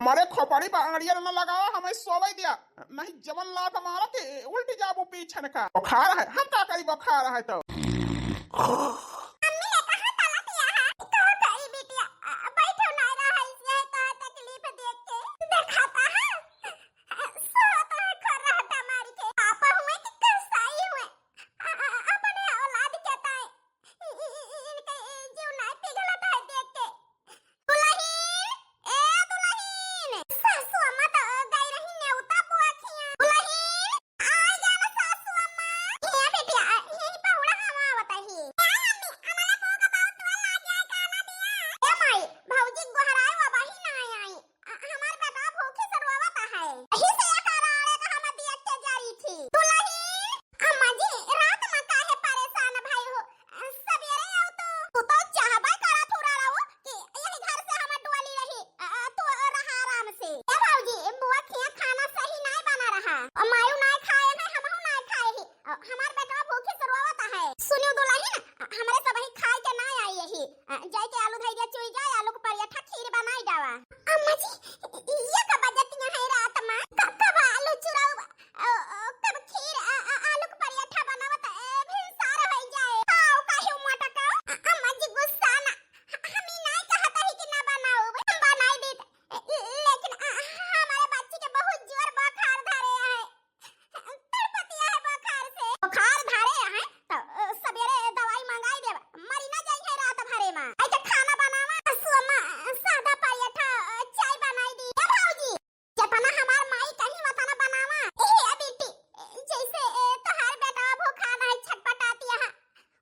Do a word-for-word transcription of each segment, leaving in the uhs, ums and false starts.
मरे खोपड़ी पर अंगड़िया न लगावा, हमें सोवे दिया, नहीं जवन लात मारा के उल्टी जाबू पीछन का। बुखार है, हम का करी बुखार है तो। मम्मी ने कहा तलत यहाँ, का करी बिटिया, बैठो ना रहा, इसे तो तकलीफ देख के देखाता है। सोत है खर्राटा मारी के। पापा हुए कि कसाई हुए, आ, आ, अपने औलाद के ताए इ-, इ-, इ-, इनके, ए, जीव नाई पिघलत है देख के। दुलहिन, ए दुलहिन, सासू अम्मा तो गई रही नेवता बुआ खिया। दुलहिन, आ जाना सासू अम्मा। ए बिटिया, यही पहुड़ा हम आवत ही। ए मम्मी, हमारे को का बहुत लाज आए गाना दिया। ए माई, भौजी गोहराए वो बही ना आई। आ, हमार बेटा भूखे से रोवत है। यही से एकर आड़े का हम दिया के जाई थी। दुलहिन, अम्मा जी, रात में काहे परेशान भई हो? सवेरे आओ तो। तू तो चाहबे करा थोड़ा रहो कि यही घर से हम डोली रही, आ, तू रहा आराम से। ए भौजी, बुआ खिया खाना सही नाई बना रहा। मायू नाई खाए है, हमहू नाई खाए ही। आ, हमार बेटवा भूखे से रोवत है। सुनियो दुलहिन, हमरे सबही खाए के नाई आई यही। आ, जाए के आलू धई दिया चुई जाए, आलू के पराठा खीर बनाई डावा। अम्मा जी, ये का बजतिया है रात में? क-, कब आलू चुराऊ, ओ, ओ, कब खीर, आ, आ, आलू के पराठा बनावत, ए, भिनसार होई जाए। आओ, काहे मोटका? अ-, अम्मा जी गुस्सा ना, ह-, हम ई नाई कहत ही कि ना बनाऊ, हम बनाई देत। लेकिन, आ, हमारे बच्ची के बहुत जोर बुखार धरे है। तड़पतिया है बुखार से। बुखार धरे है तो, अ, सबेरे दवाई मंगाई देब। मरी ना जाई है रात भरे में। आई के खाना बनावा, सुअमा, सादा पराठा, अ, चाय बनाई दी। ए भौजी, जितना हमार माई कहीं वतना बनावा। ए, ए बेटी, जैसे, ए, तोहार बेटा भूखा ना है, छटपटातिया है।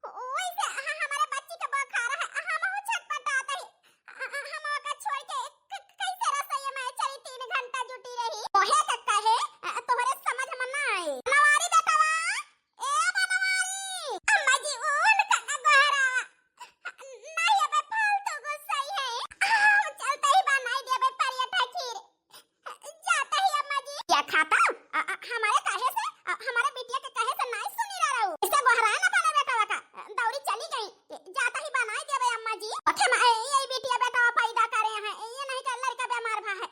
ओइसे ह-, हमारे बच्ची के बुखार है, हमहू छटपटात ही। अ-, अ-, हम ओका छोड़ के क-, कैसे रसोई में चली तीन घंटा जुटी रही? ओहे के कहे, अ, तोहरे समझ में ना आए। बनवारी बेटवा, ए बनवारी, अम्मा जी उन का गोहरा। नहीं अबे फालतू गुस्साई है। हम चलते ही बनाई देबे पराठा खीर। जाता ही अम्मा जी। क्या खाता? अ, अ, हमारे काहे से? अ, हमारे बिटिया के कहे से नाई सुनी रहा रहू। इसे गोहराए ना बना बेटवा का। अ, दौड़ी चली गई। ए, जाता ही बनाई देबे अम्मा जी। ओठे में, ए, ये बिटिया बेटवा पैदा करे हैं। ए, ये नहीं कर लड़का बीमार भा है। अ,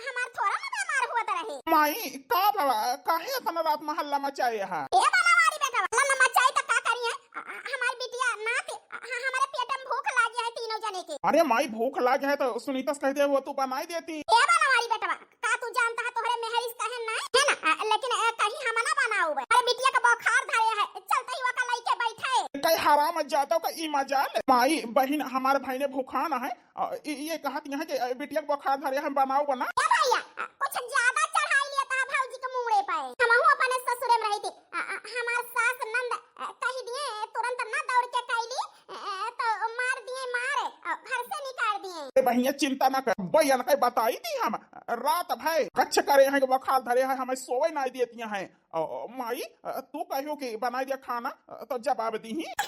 हमार थोड़ा ना बीमार हुआ तो रहे। माई, का भवा? काहे इतना रात में हल्ला मचाए है? ए बनवारी बेटवा, हल्ला न मचाई तो का करी है? अ, अ, हमारी बिटिया नाती, अ, अ, हमारे पेट में भूख लागी है तीनों जने के। अरे माई, भूख लागी है तो सुनीता से कह दे, वो तू बनाई देती। ए बनवारी बेटवा, का तू जानता है तोहरे मेहरी से कहे ना, है ना? अ, लेकिन, अ, कहीं हम ना बनाऊ बे। अरे बिटिया का बुखार धरे है, चलते ही वका लइके बैठे। कई हराम जादव का ई मजाल। माई, बहिन, हमार भाई ने भुखान है। अ, ई, ये कहत यहाँ के, अ, बिटिया का बुखार धरे है, बनाऊ बना। ए भैया, अ, कुछ ज्यादा चढ़ाई लिया था भौजी के मुंगड़े पे। हमहू अपने ससुरे में रही थी। अ, अ, हमार सास नंद, अ, कह दिए, तुरंत ना दौड़ के कैली, अ, तो मार दिए मार, अ, घर से निकाल दिए। ए बहिया, चिंता ना कर, बहन के बताई दी हम। रात भर कच्छ करे हैं कि बुखार धरे है, हमें सोवे ना देती हैं। अ, अ, माई, अ, तू कहियो कि बनाई दिया खाना, अ, तो जवाब दी ही। अ, अ, अ,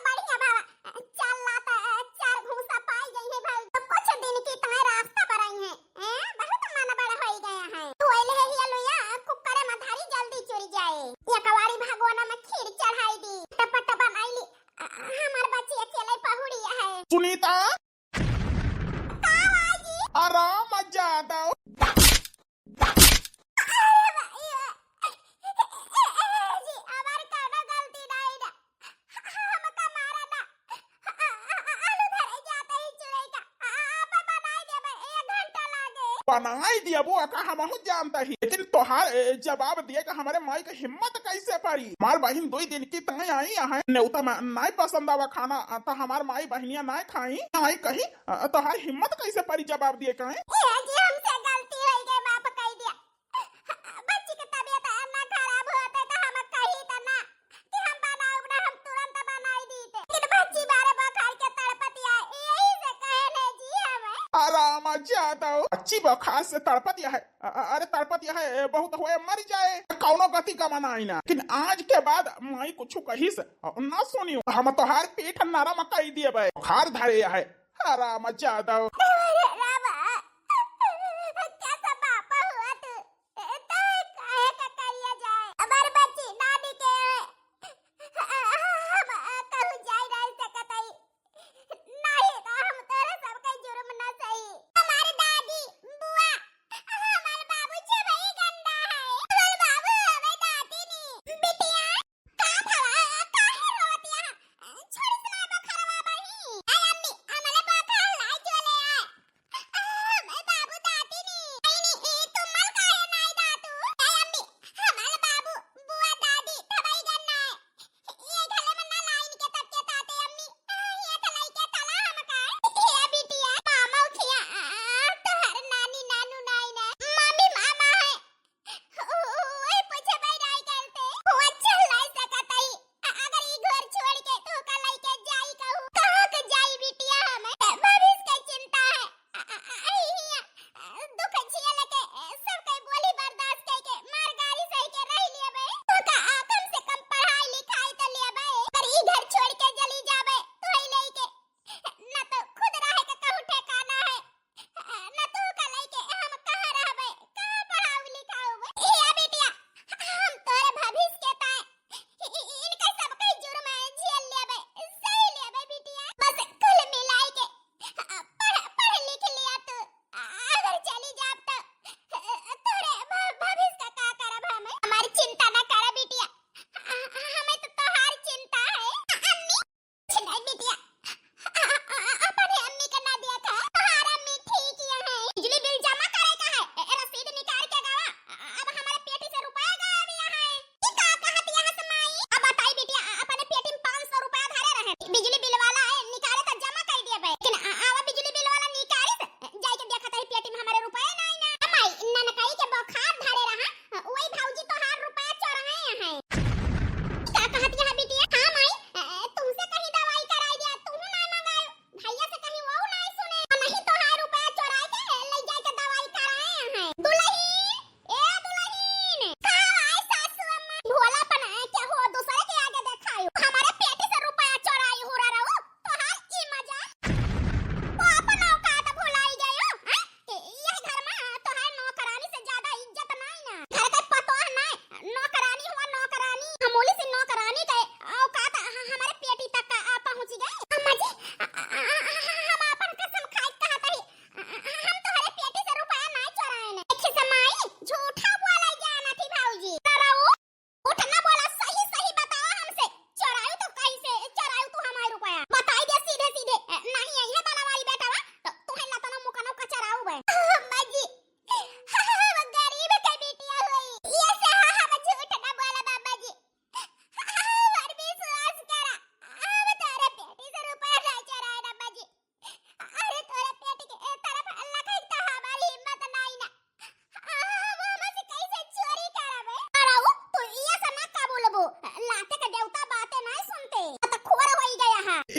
बढ़िया बाबा, अ, चल ला त, अ, चार घूसा पाई गई है भाई, तो कुछ दिन की तय रास्ता पर आई है। ए, बहुत मन बड़ा होई गया है। तू अइले है हिया लुइया, कुकर में धरी जल्दी चुर जाए। या कवारी भगवान में खीर चढ़ाई दी, टपट बनाई ली। अ, हमार बच्ची अकेले पहुड़ी है। सुनीता। का हुआ जी? आराम जादव। अरे भाई, जी, हमार कौनो गलती नहीं ना। हमका मारा ना। आ, आ, आ, आलू धरे जाते ही चुड़ैल का। आ, आ, आप बनाई देबे, एक घंटा लागे। बनाई दियबो, का हमहू जानता ही। लेकिन तोहार, ए, जवाब दिए का हमारे माई के हिम्मत कैसे पड़ी? हमार बहिन दुई दिन की तंग आई है, नेवता में नाई पसंद आवा खाना, आ, तो हमार माई बहिनिया नाई खाई, नाई कही, आ, तोहार हिम्मत कैसे पड़ी जवाब दिए का? ए, जी, हमसे गलती हो गई, माफ कर दिया। बच्ची के तबीयत ना खराब होते तो हम कही त ना कि हम बनाउब ना, हम तुरंत बनाई दीते। लेकिन बच्ची बारे बुखार के तड़पतिया, यही से कहे ले जी हमें। आराम जादव, बच्ची बुखार से तड़पतिया है। अ-, अ-, अरे तड़पतिया है, बहुत होए मर जाए, कौनो गति का मनाई ना। लेकिन आज के बाद माई कुछ कही से ना सुनियो, हम तोहार पीठ नरम कई दिए बे। बुखार धरे है, हराम जादव। अरे रामा, कैसा पापा हुआ तू? ए, तो काहे का करिया जाए? हमार बच्ची नानी के, हम कहूँ जाए नहीं सकत हई। नहीं तो हम तोरे सबके जुर्म न सही। हमार दादी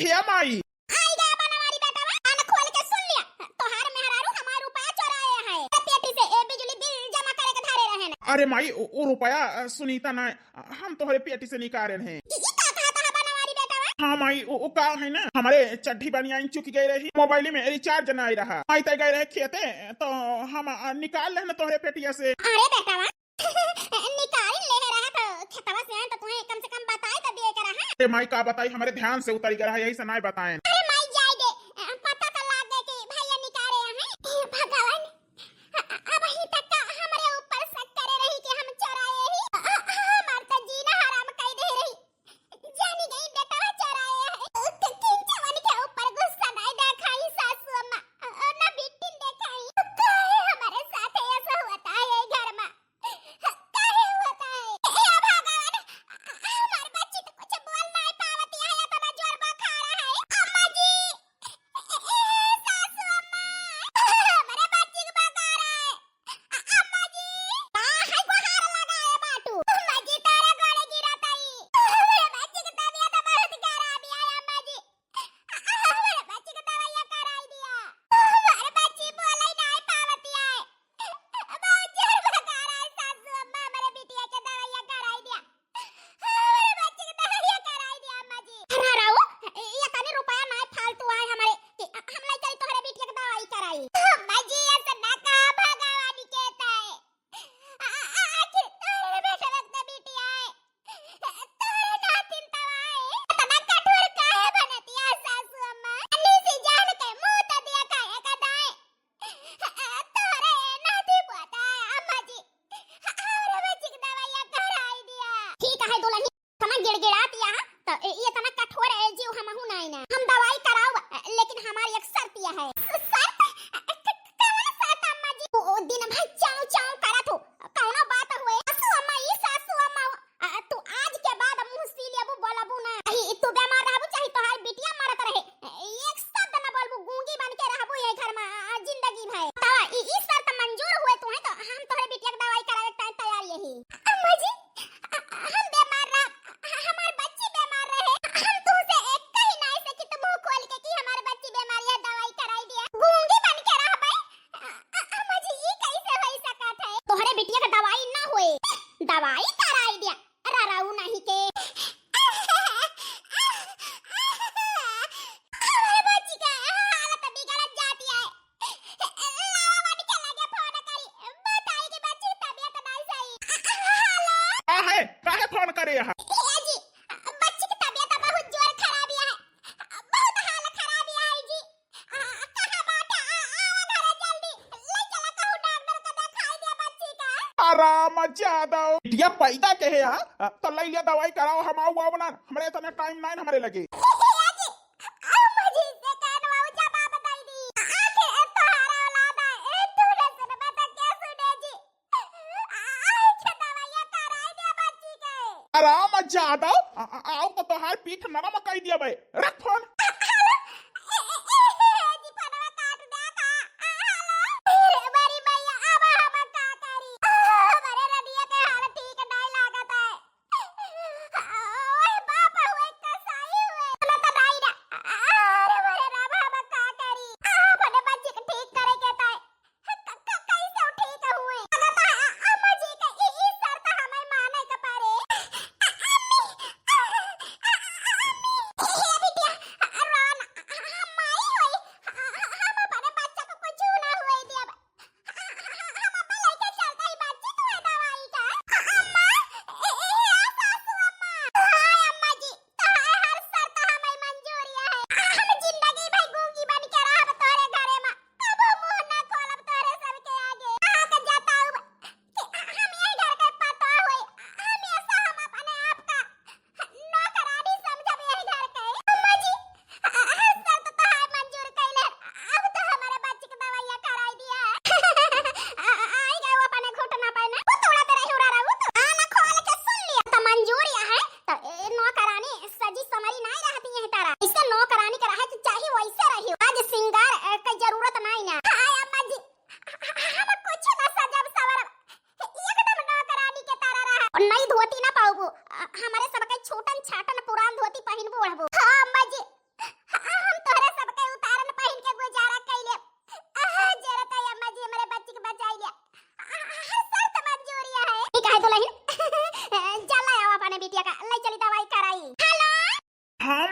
हे माई। आई गया बनवारी बेटवा, कान खोल के सुन लिया। तोहार मेहरारू हमार रुपया चोराए है। पेटी से ए बिजली बिल जमा करे के धरे रहे ना। अरे माई, उ, उ रुपया, अ, सुनीता ना, हम तोहरे पेटी से निकाले रहे। ई, ई का कहत है बनवारी बेटवा? हाँ माई, उ, उ का है ना, हमरे चड्ढी बनियान चुक गए रही, मोबाइल में recharge ना आई रहा। माई तय गए रहे खेते, तो हम, अ, निकाल लेहन तोहरे पेटिया से। अरे बेटवा, निकाल ले रहा तो खेतवा से आए तो तुम्हें कम से कम बताए तो दिए के रहा। अरे माई का बताई, हमरे ध्यान से उतरी गए रहा, यही से नाय बताएन। अरे माई जाए दे, पता तो लाग गए कि भैया निकाले हैं। हे भगवान, अ-, अ-, अब ही तक का हमरे ऊपर शक करे रही कि हम चोराए ही। अ-, अ-, हमार तो जीना हराम कर दे रही। जानी गई बेटवा चोराए है। क-, किंचवन के ऊपर गुस्सा नहीं देखाई सासू अम्मा। अ, अ, ना बिटिन देखाई। काहे हमारे साथ ऐसा होता है ये घर में? काहे होता है? हे भगवान, हमार बच्ची तो कुछ बोल नहीं पावती है, इतना जोर बुखार है। अम्मा जी, ए, ए, सासू अम्मा, हमरे बच्ची के बुखार है। अ-, अम्मा जी, का है गुहार लगाए बाटू? अम्मा जी, तारा गोड़े गिरा ताई। हमरे बच्ची के तबीयत बहुत खराब है, अम्मा जी। अ-, अ-, हमरे बच्ची के दवाइया कराई दिया। हमार बच्ची बोले नहीं पावती है। बहुत जोर बुखार है, सासू अम्मा, हमरे बिटिया के दवाइया कराई दिया। हमरे बच्ची के दवाइया कराई दिया, अम्मा जी। अरे राऊ, ये तनी रुपया नाय फालतू आए हमरे, कि हम ले चली तोहरे बिटिया के दवाई कराई। अम्मा जी, ऐसा ना कहा, भगवान के ताए। आ, आ, आखिर तोहरे बेटा लगता बिटिया है। तोहरे नातिन तवाए। इतना कठोर काहे बनतिया, सासू अम्मा? अन्नी सी जान के मुंह तो दिया काहे का दाए? तोहरे नाती पोता है, अम्मा जी। हमरे बच्ची के दवाइया कराई दिया। ठीक है दुल्हन, इतना गिड़गिड़ात यहाँ, तो ए-, ये इतना कठोर है जीव हमहू नाई ना। हम दवाई कराउब, लेकिन हमार एक शर्त यह है। शर्त? क-, कौन शर्त अम्मा जी? ओ, ओ दिन भर चाव चाव करत हो, कौनो बात हुए? सासू अम्मा, ई सासू अम्मा, अ, तू आज के बाद मुंह सी लेबू, बोलबू ना। ई, तू बीमार रहबू, चाहे तोहार बिटिया मरत रहे, एक शब्द न बोलबू, गूंगी बन के रहबू ये घर में, अ, जिंदगी भर। तो ई, ई शर्त मंजूर हुए तुम्हें, तो हम तोहरे बिटिया के दवाई करावे के तैयार यही। अम्मा जी, अ, हम बीमार रह, अ, हमार बच्ची बीमार रहे, हम तुमसे एक कही नहीं सकी तो मुंह खोल के कि हमार बच्ची बीमार है, दवाई कराई दिया। गूंगी बन के रहबे? अ, अ, अम्मा जी, ई कैसे हो सकत है? तोहरे बिटिया के दवाई ना होए, दवाई कराई दिया। रराऊ नहीं के। हमारे बच्ची का हालत बिगड़त जाती है। लावा उनके लगे फोन करी, बताई कि बच्ची की तबीयत नहीं सही। हेलो। का है? काहे फोन करे यहाँ? ए जी, बच्ची की तबीयत बहुत जोर खराब है, बहुत हालत खराब है जी। आ, कहाँ बाटे? आ, आवा घरे जल्दी। ले चला कहूँ डॉक्टर का देखाई दे बच्ची का। आ राम जादव, बिटिया पैदा के है, हाँ? आ, तो ले लिया दवाई कराओ, हम आऊ, आऊ ना, हमरे इतने टाइम नहीं हमरे लगे। ए, ए, ए, जी, आ, मुझे से कहन बाबू जवाब दे दी। आखिर ए तोहरा औलाद है, ए तू न सुनबा तो क्या सुने जी? आ, आ, के दवाइया कराई दे बच्ची के। आ राम जादव, आ, आ, आऊ तो तोहार पीठ नरम कई दिया बे। रख फोन। हेलो, ए, ए, ए, ए, जी, फोनवा काट दे का। आ, हेलो। ए, बड़ी मैया, अब हम का करी? आ, हमरे रनिया के हाल ठीक नहीं लागत है। आ, ओए बाप, हुए कसाई हुए। सुनत नहीं ना। आ, अरे, अरे, राम, हम का करी? आ, अपने बच्ची के ठीक करे के ताई। क-, क-, कैसे ठीक हुए? अगर तो अ-, अम्मा जी के ई, ई शर्त हमें माने के पड़े। अ-, अम्मी, अ-, अ-, अम्मी, हे बिटिया, अ-, अ-, रोन, अ-, अ-, हम माई होई, अ-, अ-, हम अपने बच्चा को कुछ ना हुए देब। अ-, अ-, अ-, हम अपन लेके चलता ही बच्ची तू है दवाई का। अ-, अम्मा, ए, ए, ए, सासू अम्मा। हाय अम्मा जी, तोहार हर शर्त हमें मंजूर है। हम जिंदगी भर गूंगी बन के रहब तोरे घरे में। कबो मुंह ना खोलब तोरे सबके आगे। आके जताउब कि हम यही घर के पतोह होई। हमेशा हम अपने आप का नौकरानी समझब यही घर के। अम्मा जी, हर शर्त तोहार मंजूर कैले। अब तो हमारे बच्ची के दवाइया कराई दिया। आ, आ, आई गए वो अपने घुटना पे ना। वो तोड़ा तेरे हुरा रहा, वो तो आना खोल के सुन लिया। तो मंजूर यह है, तो ए नौकरानी सजी समरी नहीं रहती है तारा। इससे नौकरानी के रहे के चाही, वैसे रही। आज सिंगार, ए, के जरूरत नहीं ना। हाय अम्मा जी, हम कुछ ना सजब सवरब, एकदम नौकरानी के तरह रहा। और नई धोती ना पाउबू, अ, हमारे सबके छूटन छाटन पुरान धोती पहिनबू ओढ़बू। हाँ अम्मा जी,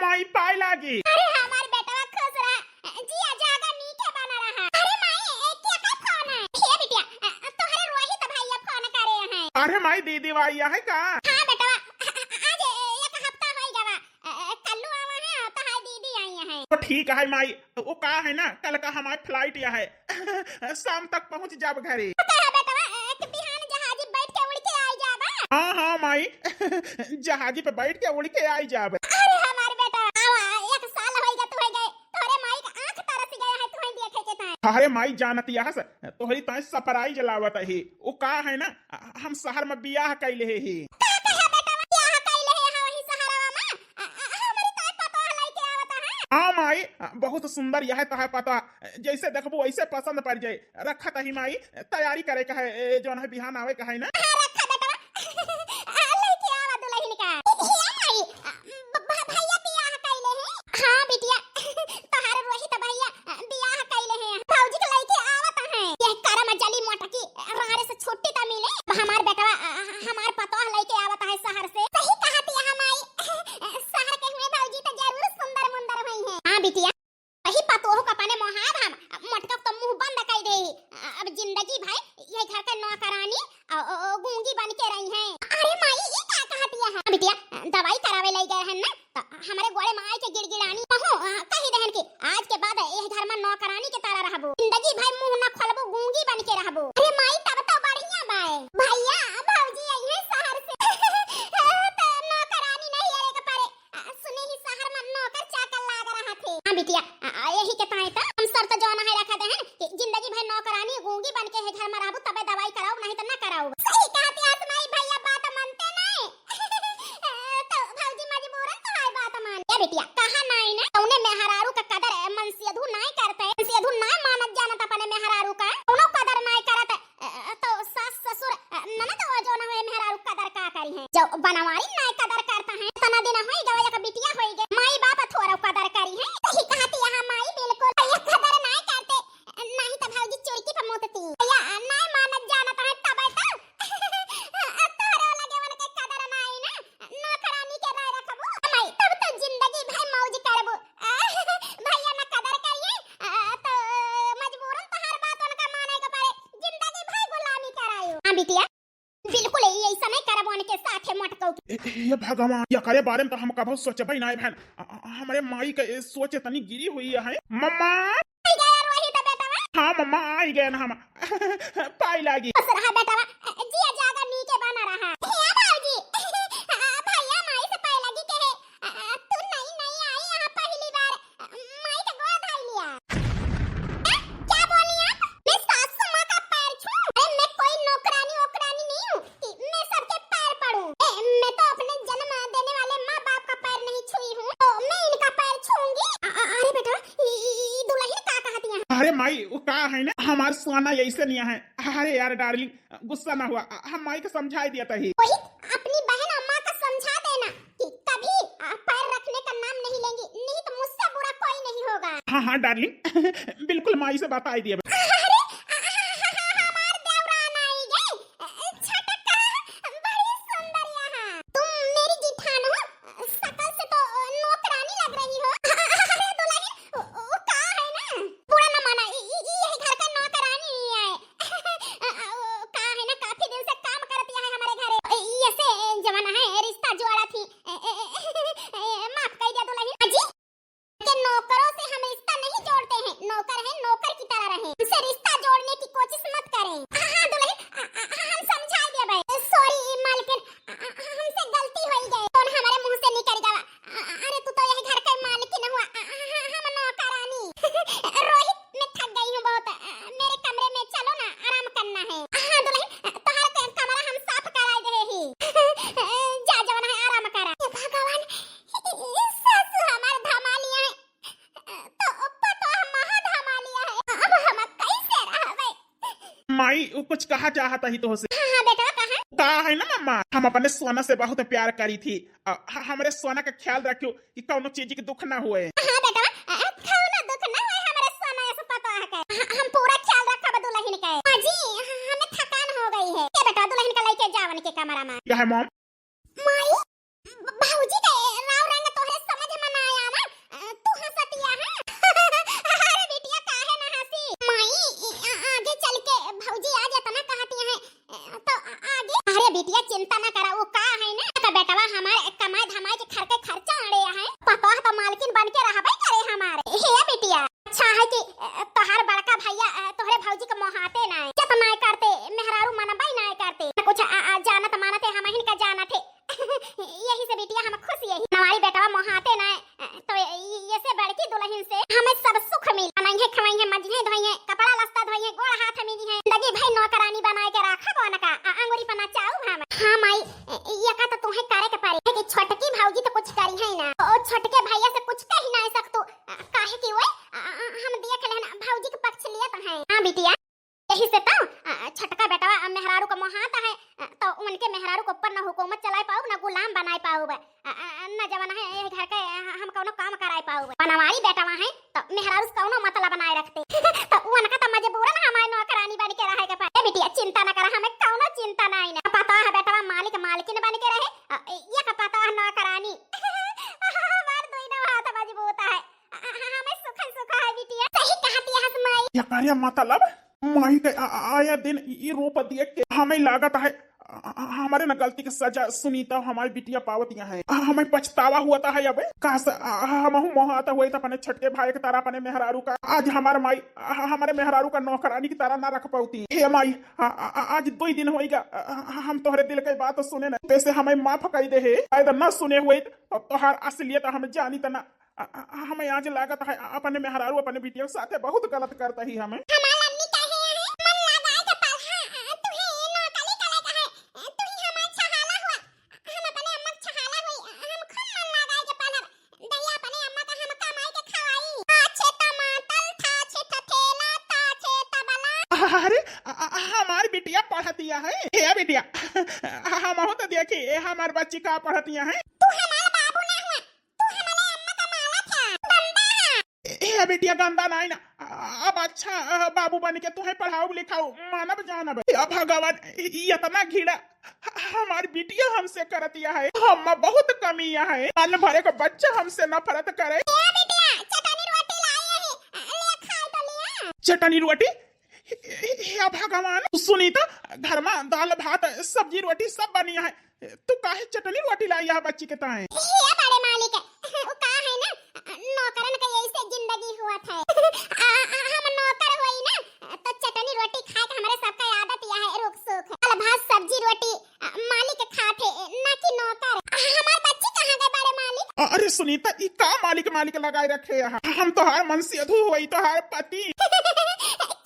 माई पाए लागी। अरे हमार बेटवा खुश रहा, जिया जागा नीके बना रहा। अरे माई, ए, के का फोन है? हे बिटिया, अ, तोहरे रोहित भैया फोन करे हैं। अरे माई, दीदी आई है का? हाँ बेटवा, अ, अ, आज एक हफ्ता होई गवा। अ, अ, कल्लू आवा है, तो हाय दीदी आई है। तो ठीक है माई, वो का है ना, कल का हमार flight या है, शाम तक पहुँच जाब घरे। तो कहा बेटवा, अ, कि बिहान जहाजी बैठ के उड़ के आई जाबा? हाँ, हाँ माई, जहाजी पे बैठ के उड़ के आई जाब। अरे हमार बेटवा, आवा, एक साल होई गए, तू होई गए, तोरे माई का आँख तरस गया है, तुम्हें देखे के ताई। अरे माई जानत यह से, तोहरी ताई surprise लावत ही। वो का है ना, हम शहर में बियाह कइले ही। का कहे बेटवा, बियाह कइले ही, हाँ, वही शहरवा में? अ, अ, हमरी ताई पतोह लइके आवत है। हाँ माई, बहुत सुंदर यह तोहार पतोह, जैसे देखबू वैसे पसंद पड़ जाए। रखत ही माई, तैयारी करे का है, ए, जौन है बिहान आवे का है ना। हाँ, रखा बेटवा। आ, लइके आवा दुलहिन का। ए, ए, माई, आ, ब-, ब-, भैया बियाह कइले हैं? हाँ बिटिया, तोहार रोहित भैया, आ, बियाह कइले हैं। भौजी के लइके आवत हैं। ये करम जली मोटकी, राड़े से छुट्टी त मिले। हमार बेटवा, आ, आ, हमार पतोह लइके आवत है शहर से। सही कहत है माई, शहर के हुए भौजी त जरूर सुंदर मुंदर हुई हैं। हाँ बिटिया। वही पतोह का अपने मोहाब हम, मोटका तो मुंह बंद कइ दे। अब जिंदगी भर ये घर के नौकरानी अ, अ, अ, गूंगी बन के रही हैं। अरे माई, ये का कहत यह है? बिटिया, दवाई करावे लइ गए हैं ना, तो हमरे गोड़े माई के गिड़गिड़ानी। कहो, अ, कही दहन कि आज के बाद ये घर में नौकरानी के तरह रहबो, जिंदगी भर मुंह ना खोलबो, गूंगी बन के रहबो। अरे माई, तब तो बढ़िया बाए। भैया, भौजी आई है शहर से। तो नौकरानी नहीं है एक परे। आ, सुने ही शहर में नौकर चाकर लाग रहा थे। हाँ बिटिया, आ, आ, यही के ताई तो हम शर्त जौन है रखा देहन कि जिंदगी भर नौकरानी गूंगी बन के है घर में रहबू, तबे दवाई कराऊ, नहीं तो ना कराऊ। सही कहत है माई, भैया बात मानते नहीं। तो भौजी मजबूरन तो है बात मान। ए बिटिया, कहा नहीं ना, तौने मेहरारू का कदर, ए, मनसेधू नहीं करते, मनसेधू नहीं मानत जानत अपने मेहरारू का, कौनो कदर नहीं करत। अ, तो सास ससुर, अ, ननद वो जौन हुए मेहरारू कदर का करी हैं? जो बनवारी नाय कदर करता है, तना दिन होई गवा, एक बिटिया होई गए, माई बाप थोड़ा कदर करी हैं। सही कहती यहाँ माई, बिल्कुल ये कदर नाय करते, नहीं तो भौजी चुरकी पे मुतती। या नाय मानत जानत है तब तो। तोहरे लगे उनके कदर नाय ना, नौकरानी के राय रखबू। माई, तब तो जिंदगी भर मौज करबू। भैया ना कदर करिए, आ, तो मजबूरन तोहार बात उनका माने के पड़े, जिंदगी भर गुलामी करायो। हाँ बिटिया, बिल्कुल यही ऐसा नहीं करब उनके साथे मोटकऊ के। ए, ए, ये भगवान, ये करे बारे में तो हम कभो सोचबे नहीं बहन। अ, अ, हमरे माई के ये सोच इतनी गिरी हुई है। मम्मा! आई गया रोहित बेटवा। हाँ मम्मा, आई गए ना हम। पाई लागी। खुश रहा बेटवा, जिया जागा नीके बना रहा। हे बाबूजी, भैया माई से पाई लागी के है। आ, तू नई नई आई यहाँ पहली बार, आ, माई का गोड़ धाई लिया। आ, क्या बोली आप? मैं सासू माँ का पैर छू? अरे मैं कोई नौकरानी वोकरानी नहीं हूँ कि मैं सबके पैर पड़ूं। ए, मैं तो अपने जन्म देने वाले माँ बाप का पैर नहीं छुई हूँ, तो मैं इनका पैर छूऊंगी? आ, आ, अरे बेटा, ई, ई, ई दुलहिन का कहती है? अरे माई, वो का है ना, हमार सोना ऐसे नहीं है। अरे यार darling, गुस्सा ना हुआ, हम माई का समझाई दिया तही। वही अपनी बहन अम्मा का समझा देना कि कभी, आ, पैर रखने का नाम नहीं लेंगी, नहीं तो मुझसे बुरा कोई नहीं होगा। हाँ, हाँ darling, बिल्कुल माई से बताई दिया। अरे, आ, आ, आ, आ, हमार देवरान आई गई, छटका, बड़ी सुंदर यहाँ। तुम मेरी जिठान हो, शकल से तो नौकरानी लग रही हो। अरे दुलहिन, वो, वो का है ना, बुरा न माना, ई, ई, ई यही घर का नौकरानी ही है। अ, अ, वो का है ना, काफी दिन से काम करती है हमारे घरे। ए, ये से जमाना है, रिश्ता जोड़ा थी। ए, ए, ए, ए, माफ कर दिया दुलहिन। अजी, के नौकरों से हम रिश्ता नहीं जोड़ते हैं, नौकर है, नौकर की तरह रहें, उनसे रिश्ता जोड़ने की कोशिश मत करें। हाँ, हाँ, दुलहिन, अ, अ, हम समझा दिया भाई। Sorry मालकिन, अ, अ, हमसे गलती हो गई, कौन हमारे मुंह से निकल गया। अ-, अरे, तू तो यही घर के मालकिन हुआ, अ-, अ-, हम नौकरानी। रोहित, मैं थक गई हूँ बहुत, अ, मेरे कमरे में चलो ना, आराम करना है। हाँ दुलहिन, तोहर के कमरा हम साफ कराई दे ही। जा जवन है, आराम करा। हे भगवान, सासू हमार धमालिया है, तो पतोह महा धमालिया है, अब हम कैसे रहबे? माई, वो कुछ कहा चाहत ही तोहसे। हाँ, हाँ, बेटवा, कहा? का है ना मम्मा, हम अपने सोना से बहुत प्यार करी थी। अ, ह-, हमरे सोना का ख्याल रखियो कि कौनो चीज के दुख ना हुए। हाँ, बेटवा, अ, कौनो दुख ना हुए हमरे सोना ऐसे पतोह के। ह-, हम पूरा ख्याल रखब दुलहिन के। अजी, ह-, हमें थकान हो गई है। ये बेटवा, दुलहिन का लेके जावन के कमरा में। क्या है mom? माई, ब-, भौजी के राव रंग तोहरे समझ में ना आया। ओ छोटके भैया से कुछ कही नाहीं सकतू, अ, काहे कि ओए, अ, अ, हम देख लेहन, भौजी के पक्ष लियत हैं। हाँ बिटिया, यही से तो, अ, छोटका बेटवा, अ, मेहरारू का मोहात है, अ, तो उनके मेहरारू के ऊपर न हुकूमत चलाए पाउब, न गुलाम बनाए पाउब, अ, अ, न जवन है, ए घर के, अ, हम कउनो काम कराए पाउब। बनवारी बेटवा है, तो मेहरारू से कउनो मतलब नाहीं रखते। तो उनका तो मजबूरन हमारे नौकरानी बन के रहे के पड़े। ए बिटिया, चिंता न करा, हमें कउनो चिंता नाहीं ना। पता है बेटवा, मालिक मालकिन बन के रहे, अ, ये का पता है नौकरानी। हमार दोनों हाथ मजबूत है। अ, अ, हमें सुखन सुखा है बिटिया। सही कहती है माई। एकरे मतलब माई के आ-, आ-, आया दिन ई रूप देख के हमें लागत है, आ, आ, हमारे न गलती के सजा सुनीता हमारी बिटिया पावत यहाँ है। आ, हमें पछतावा होत है अब। काश, आ, आ, हमहू मोहात होइत अपने छोटके भाई के तरह अपने मेहरारू का। आज हमार माई, आ, हमारे मेहरारू का नौकरानी की तरह ना रख पावती। हे माई, आ, आ, आ, आज दुई दिन होइगा, आ, आ, हम तोहरे दिल के बात सुने न, तैसे हमें माफ कइ दे हे। शायद ना सुने होइत तो तोहार असलियत हम जानित ना। आ, आ, आ, हमें आज लागत है, आ, अपने मेहरारू, अपने बिटिया के साथे बहुत गलत करत ही हमें। हमार अम्मी काहे है? मन लगाए के पढ़ा, आ, तुहे नौकरी करे का है, आ, तुही हमार छहाला हुआ, हम अपने अम्मा के छहाला हुई, आ, हम खूब मन लगाए के पढ़ब। दहिया अपने अम्मा का हम कमाई के खवाई। आछे टमाटर, थाछे ठठेला, ताछे तबला। अरे, आ, आ, हमार बिटिया पढ़तिया है। हे बिटिया, हमहू तो देखी, ए, हमार बच्ची का पढ़तिया है। तू हमार बाबू ना हुआ, तू हमारे अम्मा का मालक है, गंदा है। ए, ए, बिटिया, गंदा नाहीं ना। आ, अब अच्छा, आ, बाबू बन के तुहे पढ़ाउब लिखाउब, मानब जानब। या भगवान, इ-, इ-, इतना घिड़ा ह-, हमार बिटिया हमसे करतिया है। हम बहुत कमिया है। अन्न भरे का बच्चा हमसे नफरत करे। ए बिटिया, चटनी रोटी लाई है, ले खाए तो लिया। चटनी रोटी? हे, हे, हे भगवान, सुनीता, घर मा दाल भात सब्जी रोटी सब बनिया है, तू काहे चटनी रोटी लाई है बच्ची के ताए? हे बड़े मालिक, उ का है ना, नौकरन का यही से जिंदगी हुआ था। आ, आ, हम नौकर होई ना, तो चटनी रोटी खाए के हमरे सबका आदत यह है, रुख सुख। दाल भात सब्जी रोटी, आ, मालिक खात है, ना कि नौकर। आ, हमार बच्ची कहाँ गए बड़े मालिक? अरे सुनीता, ई का मालिक मालिक लगाए रखे यहाँ? हम तोहार मनसेधू होई, तोहार पति।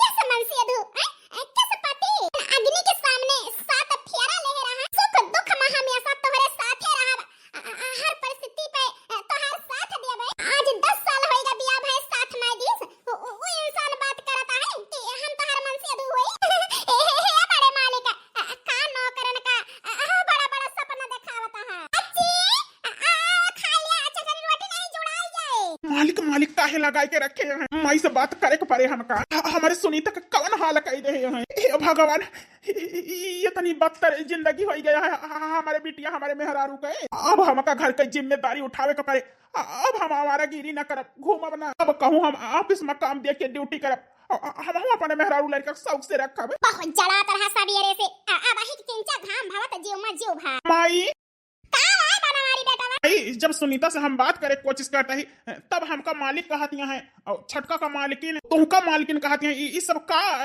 कैसे मनसेधू? हैं? कैसे पति? अग्नि के सामने सात फेरा ले रहा। सुख दुख मा हमेशा तोहरे साथे रहब। आ, आ, हर परिस्थिति पे, आ, तोहार साथ देबे। आज दस साल होइगा बियाह भए साथ नाहीं दिस। उ, उ, उ इंसान बात करत है कि हम तोहार मनसेधू होई। ए, हे, हे, बड़े मालिक, आ, का नौकरन का, आ, आ, बड़ा, बड़ा सपना देखावत है। बच्ची, आ, आ, खा लिया, अच्छा, चटनी रोटी नाहीं जुड़ाई जाए। मालिक, मालिक काहे लगाए के रखे हैं? माई से बात करे के पड़े हमका। ह-, हमारे सुनीता का कवन हाल कई दे हैं? हे भगवान, इ-, इ-, इ-, इतनी बदतर जिंदगी होइ गया है ह-, ह-, हमारे बिटिया, हमारे मेहरारू के। अब हमका घर के जिम्मेदारी उठावे के पड़े। अ-, अब हम आवारागिरी न करब, घूमब ना। अब कहूँ हम office में काम देख के duty करब। अ-, अ-, हम, हम अपने मेहरारू लड़का के शौक से रखब। बहुत जड़ात रहा सबेरे से। अ-, अब अही के किंचा घाम भवत जीव मा जीव भा। माई। का है बनवारी बेटवा? माई, जब सुनीता से हम बात करे के कोशिश करता ही, तब हमका मालिक कहतिया है। और छोटका का मालकिन, तुहका मालकिन कहतिया, ई, ई सब का, अ,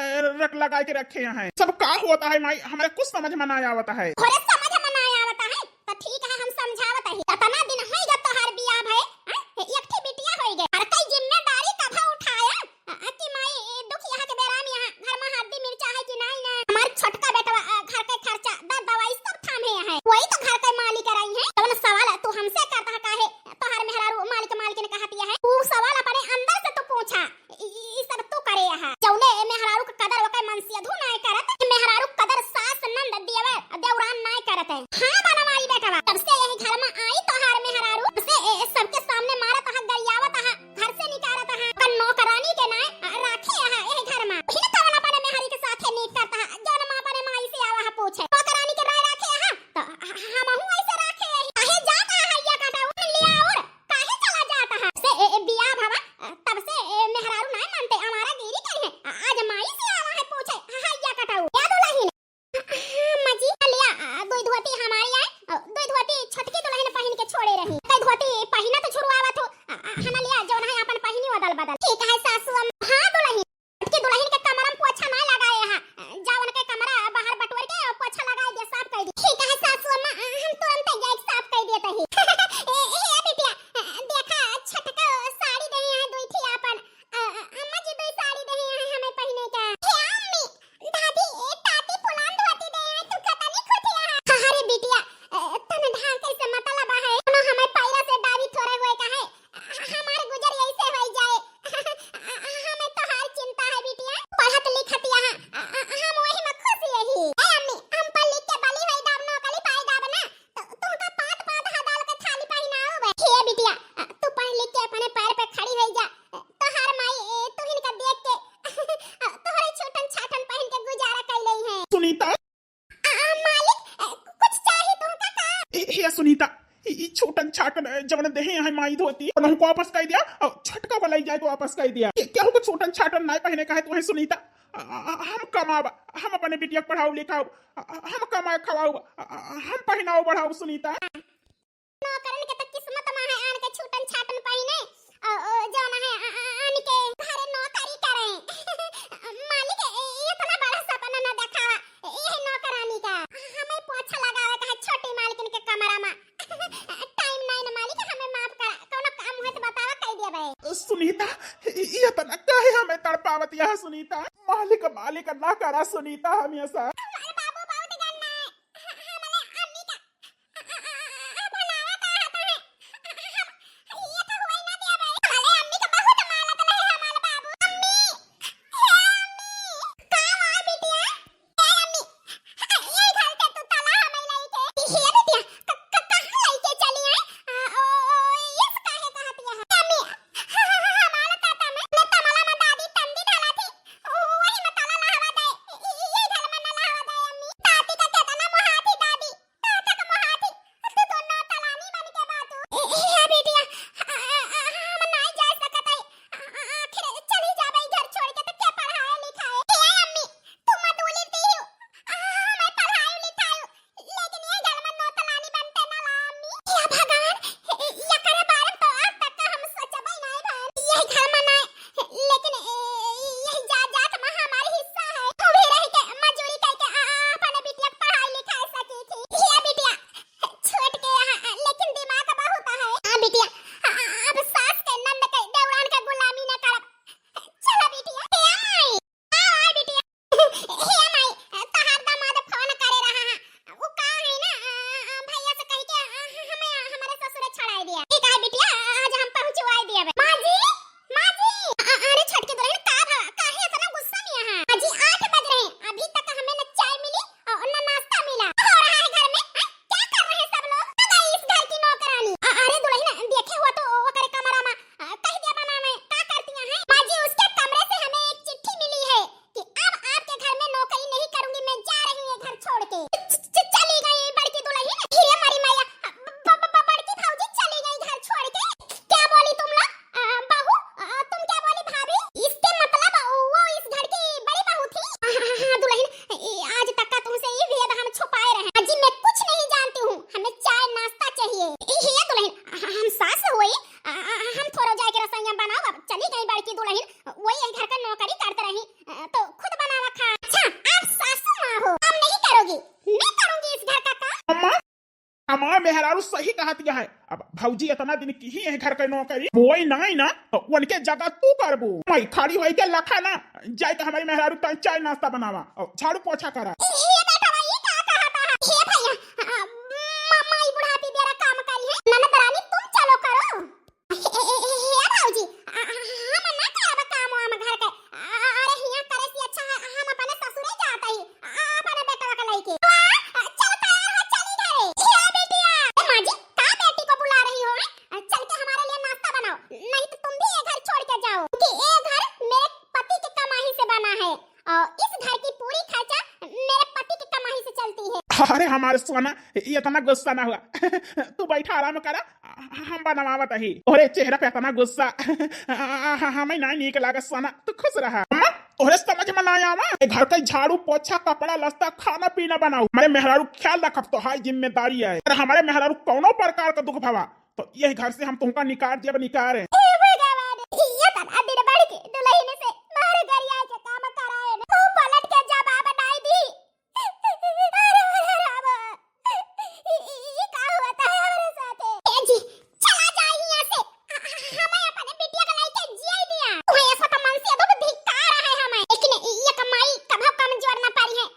रट लगाए के रखे हैं? सब का होता है माई? हमारे कुछ समझ में ना आवता है। अरे समझ में ना आवता है, तो ठीक है, हम समझावत ही। इतना दिन होई गए तोहार बियाह भए, हैं? एक ठे बिटिया होई गए। अरे कई जिम्मेदारी कभा उठाया, अ, अ, कि माई, ए, दुख यहाँ के बेरा में यहाँ घर में हल्दी मिर्चा है कि नाहीं ना? हमार छोटका बेटवा, अ, घर के खर्चा, द-, दवाई सब थामे हैं। वही तो घर के मालिक रही हैं। कौन सवाल तू हमसे करता है, काहे तोहार मेहरारू मालिक मालकिन कहतिया है? ऊ सवाल अपने अंदर से तू पूछा। ई, ई, ई सब तू करे यहाँ। जौने ए मेहरारू के कदर ओके मनसेधू नाय करत, ए मेहरारू के कदर सास, नंद, देवर, देवरान नाय करत है। हाँ, बनवारी बेटवा, जब से यही घर में आई तो जवन देहे हैं माई धोती, उन्हों को वापस कइ दिया, अउर छोटका वाला ही जाए तो वापस कइ दिया। के-, केहू को छूटन छाटन नाहीं पहिने का है तोहे सुनीता। अ, अ, हम कमाब, हम अपने बिटिया के पढ़ाउब लिखाउब, अ, अ, हम कमाए खवाउब, अ, अ, हम पहिनाउब बढ़ाउब सुनीता। नौकरन के त किस्मत मा है आन के छूटन छाटन पहिने, अ, अ, जवन है, अ, अ, आन के घरे नौकरी करे। मालिक, ए, ए, इतना बड़ा सपना न देखावा, ए, ए नौकरानी का। हमें पोछा लगावे का है छोटी मालकिन के कमरा मा। टाइम नाहीं न मालिक, हमें माफ करा, कौनो काम हुए तो बतावा, कइ दिया भाई। सुनीता, इ, इ, इतना काहे हमें तड़पावत यह सुनीता? मालिक, मालिक ना करा सुनीता हमेशा। हमारे बाबू बहुत गंदा है। ह-, हमले अम्मी का, अ, अ, अ, अ, भलावा का हाथ है। हम, ये तो हुआ ही ना दिया भाई। हमले अम्मी का बहुत मानत रहे हमारे बाबू। अम्मी, हे अम्मी, का हुआ बिटिया? ए अम्मी, ये घर के तू ताला हमें लइके। ये बिटिया, क-, क-, कहाँ लइके चली है? आ, ओ, यस काहे कहत यह? अम्मी, ह-, ह-, ह-, हमारा ताता में, मैं तमला में दादी तंदी डाला थी। ओ, वही में ताला लहवा दे। ये घर में न लहवा दे अम्मी। ताती का केतना मोहाती दादी। ताता का मोहाती। तू तो नौतलानी बन के बातू। ए, ए, ए, बिटिया, आ, आ, आ, हम नाहीं जा सकत है। आ, आ, आखिर चली जाबे घर छोड़ के तो क्या पढ़ाए लिखाए? ए अम्मी, तुम मदुली दी हो। आ, हमें पढ़ाई लिखाई। लेकिन ये घर में नौतलानी बनते ना ला अम्मी। हे भगवान, ये करे बारे में तो आज तक का हम सोचबे नहीं भाई। ये घर में ना, लेकिन ए, ये जायदाद में हमारी हिस्सा है। हम ही रह के मजूरी करके आ, आ, अपने बिटिया के पढ़ाई लिखाई सकी थी। ये बिटिया, छोट के यहाँ, लेकिन दिमाग बहुत है। हाँ बिटिया, आ, आ, अब सास के नंद के देवरान के गुलामी न करब। चलो बिटिया, ए माई, आओ, आओ बिटिया। हे माई, तोहार दामाद फोन करे रहा है। वो का है ना, अ, अ, भैया से कह के, अ, हमें हमारे ससुरे छोड़ाए दिया। ठीक है बिटिया, आज हम पहुँचवाए दिया बे। माँ जी, माँ जी। अ, अ, अरे छोटकी दुल्हन, का भा, काहे इतना गुस्सा में है? माँ जी, आठ बज रहे हैं, अभी तक हमें न चाय मिली और न नाश्ता मिला। हो रहा है घर में, हैं? क्या कर रहे हैं सब लोग? आ गई इस घर की नौकरानी। अ, अरे दुल्हन, देखे हुआ तो ओकरे कमरा में, अ, कह दिया बनावे, का करती हैं? माँ जी, उसके कमरे से हमें एक चिट्ठी मिली है कि अब आपके घर में नौकरी नहीं करूंगी, मैं जा रही हूँ ये घर छोड़ के। च-, च-, चली गई बड़की दुल्हन। हे मरी मैया, ब-, ब-, ब-, बड़की भौजी चली गई घर छोड़ के। क्या बोली तुम लोग? अ, बहू, अ, तुम क्या बोली भाभी? इसके मतलब वो इस घर की बड़ी बहू थी? हाँ, हाँ, हाँ, हाँ, दुल्हन, ए, आज तक का तुमसे ये भेद हम छुपाए रहे। अजी, मैं कुछ नहीं जानती हूँ, हमें चाय नाश्ता चाहिए। ए, हे दुल्हन, ह-, हम सास हुई, अ, अ, हम थोड़ा जाके रसोइया बनाओ, अब चली गई बड़की दुल्हन, वही यही घर का नौकरी करते रही, अ, तो खुद बनावा खा। अच्छा, आप सासू माँ हो, काम नहीं करोगी, मैं करूंगी इस घर का काम। अम्मा, हमार मेहरारू सही कहत है। अब भौजी इतना दिन की ही यही घर के नौकरी, बोई नाई ना, तो उनके जगह तू करबू। मैं खड़ी होई के लखा ना, जाए तो हमारी मेहरारू तन चाय नाश्ता बनावा और झाड़ू पोछा करा। ये बेटा, ये का कहता है? हे भैया, अ, म-, माई बुढ़ापी बेरा काम करी है, ननद रानी तुम चलो करो। ए, ए, ए, ए, ए, भौजी, आ, आ, हम ना करब काम वाम घर के। आ, आ, अरे, हियां करे से अच्छा है, हम अपने ससुरे जात ही, आ, अपने बेटवा के लइके। वाह, आ, चल, तैयार हो, चली घरे। ए, बिटिया। ए, माँ जी, का बेटी को बुला रही हो, हैं? आ, चल के हमारे लिए नाश्ता बनाओ, नहीं तो तुम भी ये घर छोड़ के जाओ, क्योंकि ये घर मेरे पति की कमाई से बना है। और इस घर की पूरी खर्चा मेरे पति की कमाई से चलती है। अरे हमारे सोना, ये इतना गुस्सा ना हुआ। तू बैठा आराम करा, हम बनवावत ही। अरे चेहरा पे इतना गुस्सा, हमें ना नीक लागत सोना, तू खुश रहा। अम्मा, तोहरे समझ में ना आवा, ये घर का झाड़ू पोछा, कपड़ा लत्ता, खाना पीना बनाओ। हमारे मेहरारू ख्याल रखब, तोहार जिम्मेदारी है। अगर हमारे मेहरारू कौनो प्रकार का दुख भवा, तो यही घर से हम तुमका निकाल देब, निकाल। हे भगवान, ये तना दिन बढ़ के दुल्हन से मार गरिया के काम कराए न। मुंह पलट के जवाब नाई दी। अरे, अरे, रामा, ई, ई, ई का होता है हमारे साथे? ए जी, चला जा यहाँ से। आ, आ, हमें अपने बिटिया के लइके जिए दिया। तू ऐसा तो मन से अब धिक्कार है हमें। लेकिन ये कमाई कभो कमजोर ना पड़ी है।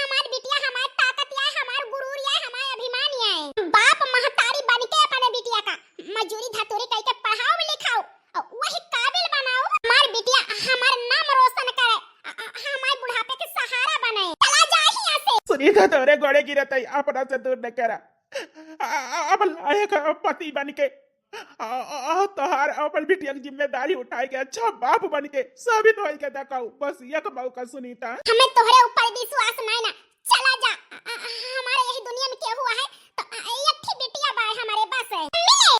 हमार बिटिया हमार ताकत आय, हमार गुरूर आय, हमार अभिमान आय। बाप महतारी बन के अपने बिटिया का मजूरी धतूरी कइके पढ़ाओ लिखाओ, और वही काबिल बनाओ, हमार बिटिया हमार नाम रोशन करे, अ, अ, हमार बुढ़ापे के सहारा बने। चला जा यहाँ से। सुनीता, तोरे गोड़े गिरत है, अपना से दूर न करा। अ, अ, अब लायक पति बन के आ, आ, आ, तोहार अपन बिटिया की जिम्मेदारी उठाए के अच्छा बाप बन के साबित होई के देखाऊ। बस एक मौका सुनीता। हमें तोहरे ऊपर विश्वास नहीं ना। चला जा। आ, आ, हमारे यही दुनिया में क्या हुआ है? तो, आ, एक ही बिटिया बाय हमारे बस है। मिले।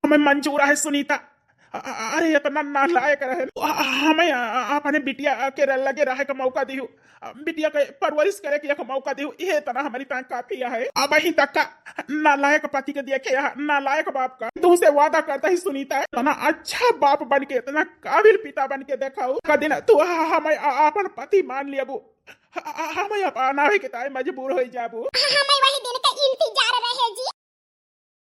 हमें मंजूर है सुनीता। अ-, अ-, अरे, इतना नालायक रहे। अ-, अ-, हमें, अ-, अ-, अपने बिटिया के र-, लगे रहे का मौका दिहु। अ, बिटिया के परवरिश करे के एक मौका दिहु। ये इतना हमारी तान काफी है। अब ही तक का नालायक पति के देखे, यहाँ नालायक बाप का। तुमसे वादा करता ही सुनीता है, इतना अच्छा बाप बन के, इतना काबिल पिता बन के देखाऊ। का दिन तू ह-, हमें अ-, अपन पति मान लियाबू। ह-, ह-, हमें अपनावे के ताई मजबूर हो जाबू। हमें वही दिन का इंतजार